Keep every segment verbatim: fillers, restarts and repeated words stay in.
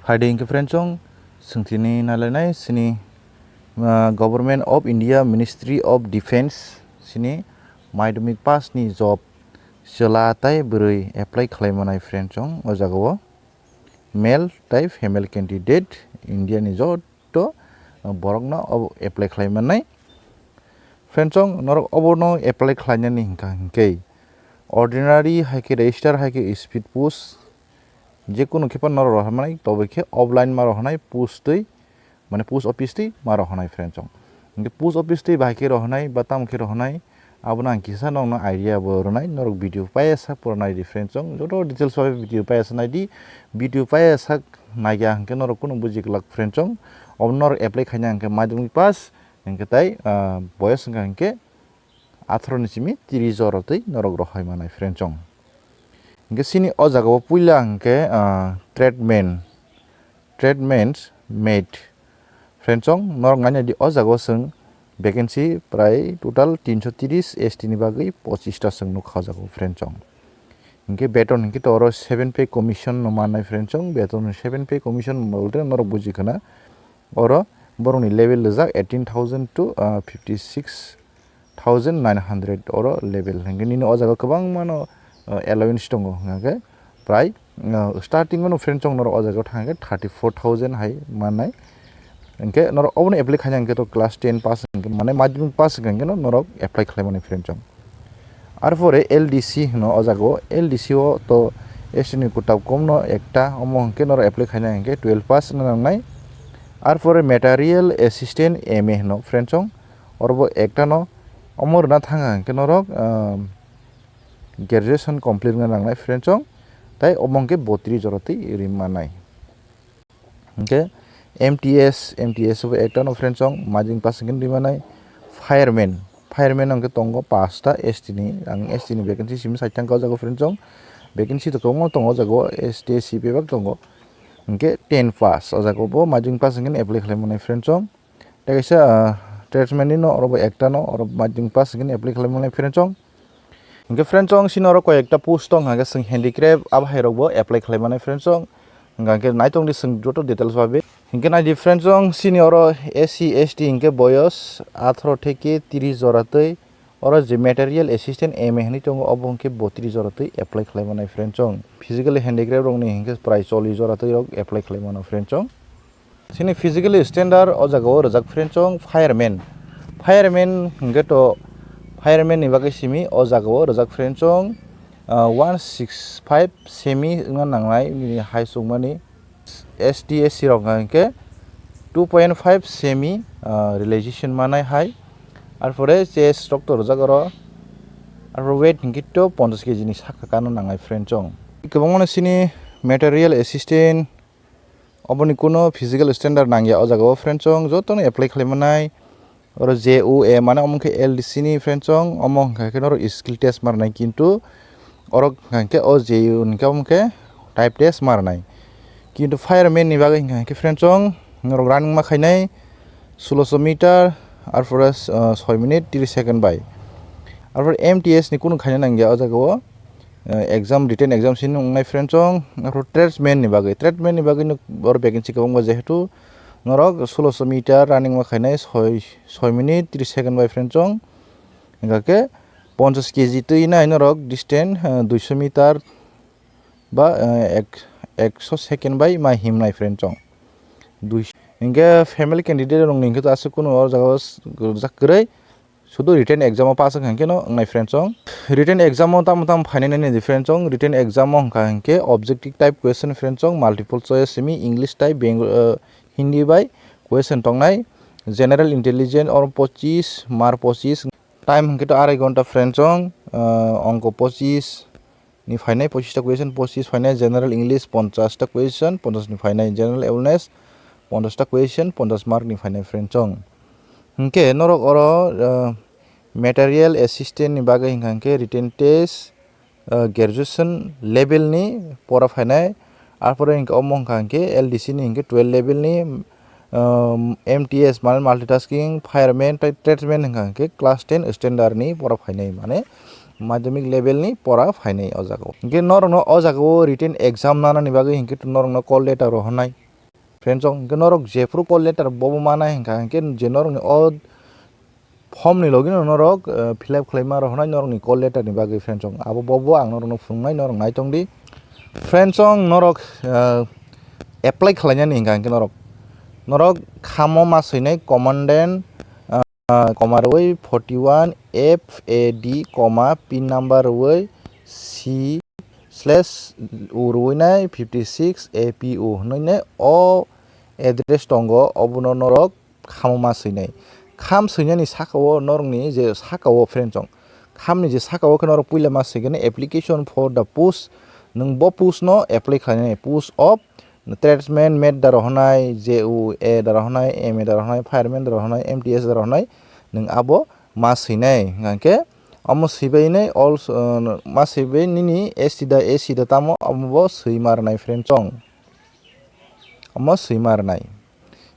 Phaidi hinkhe friendsong, swngchini nalainai sini, ah, Government of India, Ministry of Defence sini Madhyamik pass ni job chwla tai bwrwi apply khlai manai friendsong o jagao. Male tai female candidate India ni joto, ah, borokno obo apply khlai manai. Friendsong norok obono apply khlainani hinkha hinkhe ordinary hai khe register hai khe speed post, je kunu khe phano norok rohormani, tobo khe offline ma rohornai post twi, mane post office twi ma rohornai friendsong. Hinkhe post office twi bahai khe rohornai ba tamo khe rohornai, abono ang kisa nokno idea bo rwnai, norok video paiya sak pura naidi friendsong, joto details bai video paiya sa naidi, video paiya sak naiya hinkhe norok kunu buji glak friendsong, obo norok apply khaina hinkhe madhyamik pass hinkhe tai, ah, boyos wngkha hinkhe atharo ni simi tris jora twi norok rohoi manai friendsong. Hinkhe sini o jagao puila hinkhe, ah, tradesman, tradesman's mate friendsong norok naina di o jagao chwng vacancy prai total tinso tris, S T ni bagwi pochista chwng nukha o jagao friendsong. Hinkhe beton hinkhe to oro seven pay commission no mannai friendsong, beton seven pay commission already norok buji khana. Oro borokni level rijak eighteen thousand to, ah, fifty six thousand nine hundred oro level. Hinkhe nini o jaga kwbangmano, ah, allowance tongo, hinkhe prai, ah, starting mano friendsong norok o jaga thangkhe thirty four thousand hai mannai. Hinkhe norok obono apply khaina hinkhe to class ten pass hinkhe mane madhyamik pass hinkhe no norok apply khlai mani friendsong. Arpore L D C hino o jaga o, L D C o to S T ni kwtal kom no ekta, omo hinkhe norok apply khaina hinkhe twelve pass wngna nangnai. Arpore material assistant M A hino friendsong, orobo ekta no, omo rwna thangkha hinkhe norok, um, graduation complete wngna nangnai friendsong, tai omo hinkhe botris jora twi ri manai. Hinkhe M T S, M T S bo ekta no friendsong, madhyamik pass hinkhe ri manai. Fireman, fireman hinkhe tongo pasta S T ni, ang S T ni vacancy simi side thangkha o jaga o friendsong, vacancy to kwbangma tongo o jaga o, S T, S C bebak tongo. Hinkhe ten pass, o jaga o bo madhyamik pass hinkhe apply khlai manai friendsong. Tei kaisa, ah, tradesman ni no oro bo ekta no, oro madhyamik pass hinkhe apply khlai manai friendsong. Hinkhe friendsong sini oro koi ekta post tong, hinkhe chwng handicraft abo hai rok bo apply khlai manai friendsong. Hinkhe naitong di chwng joto details babe. Hinkhe naidi friendsong sini oro S C, S T hinkhe boyos atharo theke tris jora twi, oro je material assistant M A hinwi tongo obo hinkhe botris jora twi apply khlai manai friendsong. Physically handicraft rokni hinkhe prai chollis jora twi rok apply khlai mano friendsong. Chini physically standard o jaga o rijak friendsong fireman. Fireman hinkhe to fireman ni bagwi simi o jaga o rijak friendsong, ah, one six five semi wngna nangnai nini hai chukmani. S T, S C rok hinkhe two point five semi, ah, realization manai hai. Arpore chest rok to rijak oro. Arpore weight hinkhe to ponchash K G ni saka kano nangnai friendsong. Kwbangmano chini material assistant, oboni kuno physical standard nangya o jaga o friendsong, jotono apply khlai manai. Oro J U A mane omo khe L D C ni friendsong, omo hwnkha khe norok skill test ma rwnai, kintu oro hwnkha khe o J U ni khe omo khe type test ma rwnai. Kintu fireman ni bagwi hwnkha khe friendsong norok running ma khainai sulosho meter, arpore, ah, soi minute tris second bai. Arpore M T S ni kunu khaina nangya o jaga o. Eh, exam, written exam sini wngnai friendsong, arpore tradesman ni bagwi, tradesman ni bagwi no oro vacancy kwbangma, jehetu norok sulosho meter running ma khainai soi, soi minute tris second bai friendsong, hwnkha khe ponchash K G twi nai norok distance, eh, duisho meter ba, eh, ek, ekso second bai ma himnai friendsong. Dui, hinkhe female candidate rokni hinkhe to aswk kunu o jaga o s-, rijak kwrwi. Sudu written exam o pass wngkha khe no wngnai friendsong. Written exam o tamo tamo phainai nini friendsong. Written exam o hwnkha hinkhe objective type question friendsong, multiple choice simi, English type, Beng-, uh, Hindi bai question tongnai. General intelligence oro pochis, mar pochis. Time hinkhe to arai gonta friendsong, uh, ongko pochis ni phainai, pochis ta question, pochis phainai, general English ponchash ta question, ponchash ni phainai, general awareness ponchash ta question, ponchash mark ni phainai friendsong. Hinkhe norok oro, ah, material assistant ni bagwi hwnkha hinkhe written test, ah, graduation level ni pora phainai, arpore hinkhe omo hwnkha hinkhe L D C ni hinkhe twelve level ni, um, M T S mane multitasking, fireman tei tradesman hwnkha hinkhe class ten standard ni pora phainai, mane madhyamik level ni pora phainai o jaga o. Hinkhe norokno o jaga o written exam nanani bagwi hinkhe norokno call letter rohornai. Friends chong, hingke norok jephuru call letter bobo manai hingka hingke je norokni o form ni logi no norok, eh, fill up khlai ma rohornai norokni call letter ni bagwi, friends chong. Abo bobo ang norokno phunuknai, norok naitong di. Friends chong, norok, eh, apply khlainani hingka hingke norok, norok khamo ma swinai commandant, comma rwui forty one F A D, comma, pin number rwui C slash u rwui nai fifty six A P U hwnwi nai o address tongo, obono norok khamo ma swinai. Kham swinani saka o norokni je saka o, friend chong, khamni je saka o khe norok puila ma swigani application for the post, nwng bo post no apply khlainai, post of tradesman, med da rohornai, J U A da rohornai, M A da rohornai, fireman da rohornai, M T S da rohornai, nwng abo ma swinai. Hingkha khe omo swibainai also, uh, ma swibai nini S T da, S C da tamo omo bo swi ma rwnai, friend chong. Omo swi ma rwnai.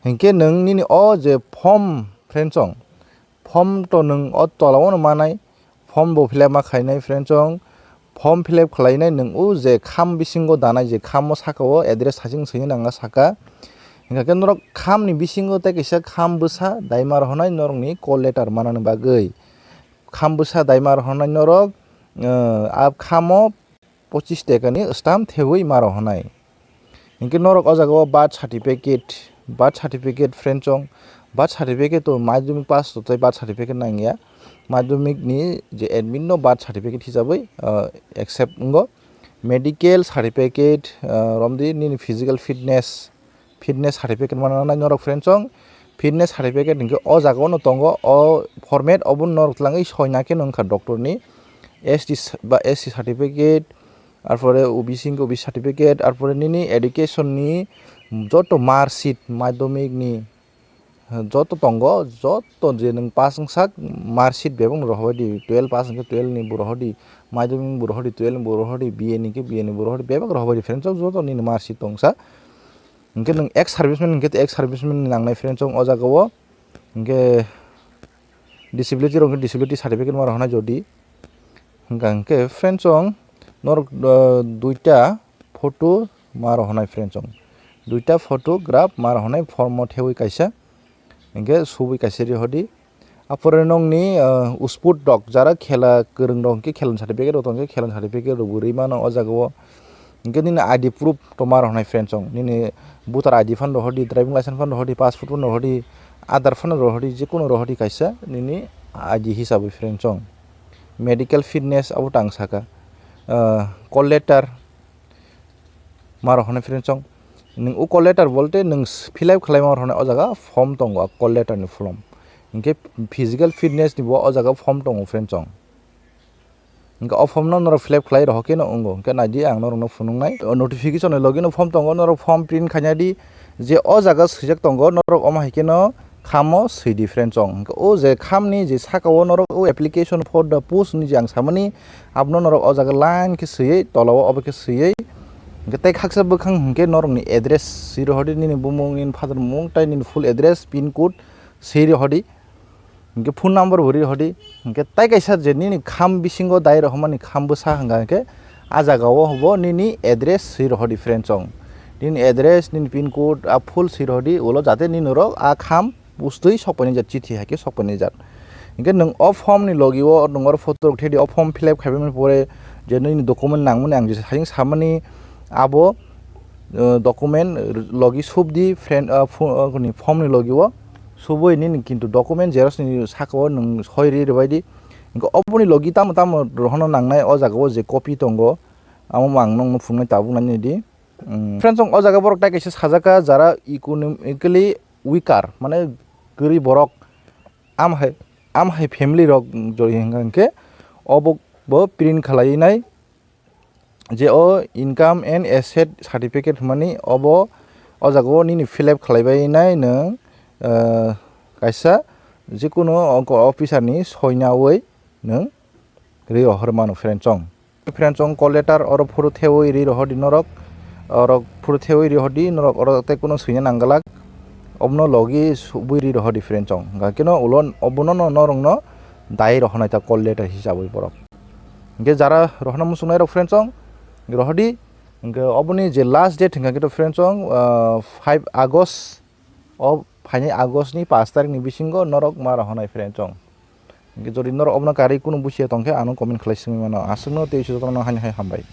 Hinkhe nwng nini o je form, friend chong, form to nwng o tola o no manai, form bo fill up ma khainai, friend chong. Form fill up khlainai nwng o je kham bisingo danai, je khamo saka o address hasing swinai nang saka. Hingkha khe norok khamni bisingo tei kaisa kham bwsa daima rohornai norokni call letter manani bagwi. Kham bwsa daima rohornai norok, eh, a khamo pochis tekani stamp thewi ma rohornai. Hinkhe norok o jaga o birth certificate, birth certificate, friend chong, birth certificate to madhyamik pass to tei birth certificate nangya. Madhyamik ni je admit no birth certificate hisabwi, ah, accept wngo. Medical certificate, ah, romdi nini physical fitness, fitness certificate mananai norok, friend chong. Fitness certificate hinkhe o jaga o no tongo, o format obo norok twlangwi soina khe no wngkha doctor ni. S T s-, ba S C certificate, arpore O B C hinkhe O B C certificate, arpore nini education ni joto mark sheet, madhyamik ni, joto tongo, joto je nwng pass wngsak mark sheet bebak no rohorbai di, twelve pass wngkhe twelve ni bo rohor di, madhyamik bo rohor di, twelve ni bo rohor di, B A ni khe B A ni bo rohor di, bebak rohorbai di, friend chong, joto nini mark sheet tongsa. Hinkhe nwng ex serviceman hinkhe ex serviceman ni nangnai, friend chong, o jaga o. Hinkhe disability rok hinkhe disability certificate ma rohornai jodi. Hingkha hinkhe, friend chong, norok, ah, duita photo ma rohornai, friend chong. Duita photograph ma rohornai form o thewi kaisa. Hinkhe subui kaisa rihordi. Apore nongni, ah, usput rok jara khela kwrwng rok hinkhe khela certificate rok tongkhe khela certificate rok bo rwi mano o jaga o. Hinkhe nini I D proof to ma rohornai, friend chong. Nini voter I D phano rohordi, driving license phano rohordi, passport phano rohordi, Aadhaar phano rohordi, jekunu rohordi kaisa nini I D hisabwi, friend chong. Medical fitness abo tang saka. Ah, call letter ma rohornai, friend chong. Nwng o call letter bolte nwng s-, fill up khlai ma rohornai o jaga form tongo, a call letter ni form. Hinkhe physical fitness ni bo o jaga form tongo, friend chong. Hinkhe o form no norok fill up khlai rohor khe no wngo. Hinkhe naidi ang norok no phunuknai. O notification ni logi no form tongo, norok form print khaina di. Je o jaga swijak tongo, norok omo hai khe no khamo swi di, friend chong. Hinkhe o je khamni je saka o norok o application for the post ni je ang samani, abono norok o jaga line khe swiwi, tola o obo khe swiwi. Hinkhe tei khaksa bwkhang hinkhe norokni address swi rohordi, nini bumung, nini father mung, tei nini full address, pin code swi rohordi. Hinkhe phone number bo ri rohordi. Hinkhe tai kaisa je nini kham bisingo dai rohormani kham bwsa hwnka hinkhe a jaga o bo nini address swi rohordi, friend chong. Nini address, nini pin code a full swi rohordi, ulo jate nini rok a kham bustwi sokpaini jat, chithi hai khe sokpaini jat. Hinkhe nwng o form ni logi o nwng oro photo rok thedi, o form fill up khaibaimani pore je nini document nangmani ang jesa hayung samani abo, uh, document logi subdi, friend, uh, pho-, uh, ni form ni logi o. Subui nini kintu document xerox ni saka o nwng soi ri rwbai di. Hinkhe oboni logi tamo tamo rohorno nangnai o jaga o je copy tongo, amo ang nongno phunuknai tabuk nai di. Mm, friends, o jaga borok tai kaisa sajak kha jara economically weaker, mane kwrwi borok, am hai, am hai family rok jori hwnka hinkhe obo bo print khalai nai. Je o income and asset certificate hwnmani obo o jaga o nini fill up khlaibai nai nwng, ah, kaisa jikunu officer ni soinawi nwng ri rohor mano, friend chong. Friend chong, call letter oro phuru thewi ri rohor di norok, oro phuru thewi ri rohor di norok, oro tei kunu swina nang glak, obono logi subui ri rohor di, friend chong. Hwnkha khe no ulo obono no norok no dai rohornai ta call letter hisabwi borok. Hinkhe jara rohorna muchungnai rok, friend chong, rohor di, Hwnkhe oboni je last date hwnkha khe to friends chong, ah, five August o phainai August ni pash tarik ni bisingo norok ma rohornai friends chong. Hwnkhe jodi norok obono karwi kunu busiya tongkhe ano comment khlai swngwi mano. Aswkno tei jotono haino hai hambai.